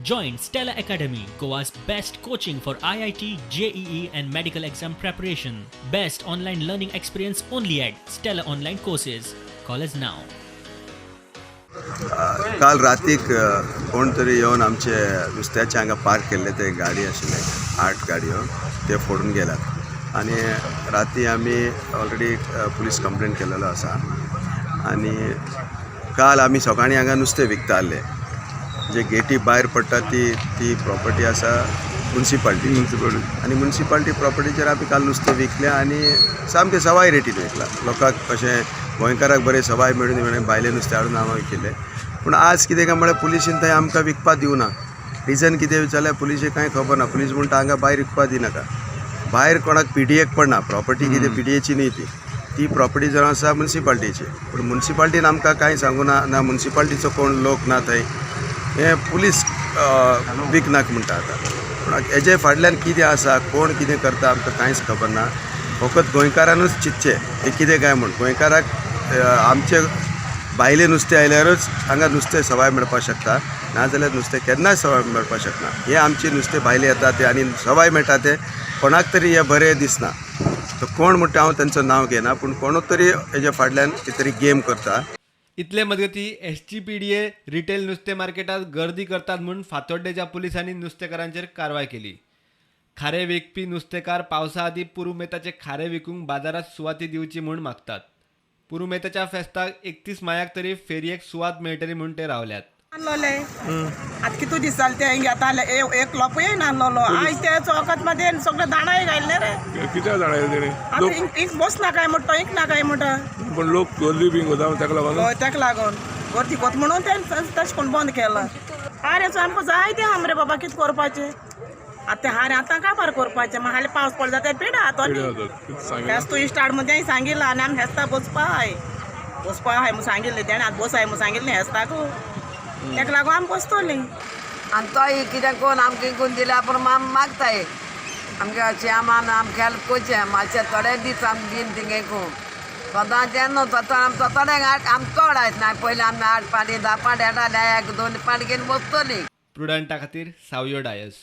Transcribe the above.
Join Stella Academy, Goa's best coaching for IIT, JEE, and medical exam preparation. Best online learning experience only at Stella Online Courses. Call us now. काल रातीक कोण तरी येवन आमचे नुस्त्याचे हांगा park केल्ले ते गाडी आशिल्ले, आठ गाडयो, ते फोडून गेल्यात. आनी राती आमी ऑलरेडी पुलीस कंप्लेन केलेलो आसा. आनी काल आमी सकाळीं हांगा नुस्तें विकताले. जे गेटी भायर पडटा ती ती प्रॉपर्टी आसा मुन्सिपाल्टी. आनी मुन्सिपाल्टी प्रॉपर्टीचेर आमी काल नुस्तें विकलें आनी सामकें सवाय रेटीन विकलां. लोकांक कशें गोंयकाराक बरें सवाय मेळून म्हणून भायलें नुस्तें हाडून हांगा विकिल्लें. पूण आज कितें काय म्हळ्यार पुलिशीन थंय आमकां विकपाक दिवना. रिजन कितें विचारल्यार पुलिशेक कांय खबर ना. पुलीस म्हणटा, हांगा भायर विकपाक दिनाका. भायर कोणाक पीडीएक पडना प्रॉपर्टी. कितें पीडीएची न्ही ती. ती प्रॉपर्टी जावन आसा मुन्सिपाल्टीची. पूण मुन्सिपाल्टीन आमकां कांय सांगूना ना. ना मुन्सिपाल्टीचो कोण लोक ना थंय. हे पुलीस विकनाक म्हणटा आतां. पूण हेजे फाटल्यान कितें आसा, कोण कितें करता, आमकां कांयच खबर ना. फकत गोंयकारानूच चिंतचें हें कितें काय म्हूण. गोंयकाराक आमचे भायलें नुस्तें आयल्यारूच हांगा नुस्तें सवाय मेळपाक शकता, नाजाल्यार नुस्तें केन्नाच सवाय मेळपाक शकना. हें आमचें नुस्तें भायलें येता तें आनी सवाय मेळटा तें कोणाक तरी हें बरें दिसना. तो कोण म्हणटा हांव तेंचो नांव घेना, पूण कोणूच तरी हेज्या फाटल्यान कितें तरी गेम करता. इतले मजगती एसजीपीडीए रिटेल नुस्तें मार्केटात गर्दी करतात म्हूण फातोड्डेच्या पुलिसांनी नुस्तेकारांचेर कारवाय केली. खारे विकपी नुस्तेकार पावसा आदीं पुरुमेताचे खारे विकूंक बाजारात सुवाती दिवची म्हूण मागतात. पुरुमेताच्या फेस्ताक 31 मायाक तरी फेरयेक सुवात मेळटली म्हूण ते रावल्यात. आणलोले आतां कितू दीस जाले ते घेताले. एक लोपूय नासलोलो. आयज ते चौकात मध्ये सगळे दाणाय घायले रे. कित्याक जाणा तेणी? आतां लोक इंक इंक बसना काय म्हणटा, इंक ना काय म्हणटा. पण लोक गर्दी बीन कोता ताका लागून. हय, तेका लागून गर्दी कोत म्हणून ते तशें करून बंद केलां. हारेचो आमकां जाय ते आम रे बाबा, कितें करपाचें आतां? ते हारे आतां काबार करपाचें. मागीर हालीं पावस पडलो जाल्यार पिडा जातो न्ही. सांगिल्लें. फेस्त इस्टार्ट मदें सांगिल्लां आनी आमी फेस्ता बसपा आहाय, बसपा आहाय म्हूण सांगिल्लें तेणें. आतां बसाय म्हूण सांगिल्लें फेस्ताकू. तेका लागून आमी बसतलीं. आनी तोय कितें कोण आमकां विकून दिल्या पूण आमी मागताय. आमगे अशें आमान आमकां हेल्प करचें मातशें. थोडे दीस आमी दीन थिंगा विकूं. सदांच तें न्हू, आम थोडे आम चड आयतना. पयलीं आमी 8 पाटी 10 पाटी येताले, एक दोन पाटी घेवन बसतलीं. प्रुडंटा खातीर सावयो डायस.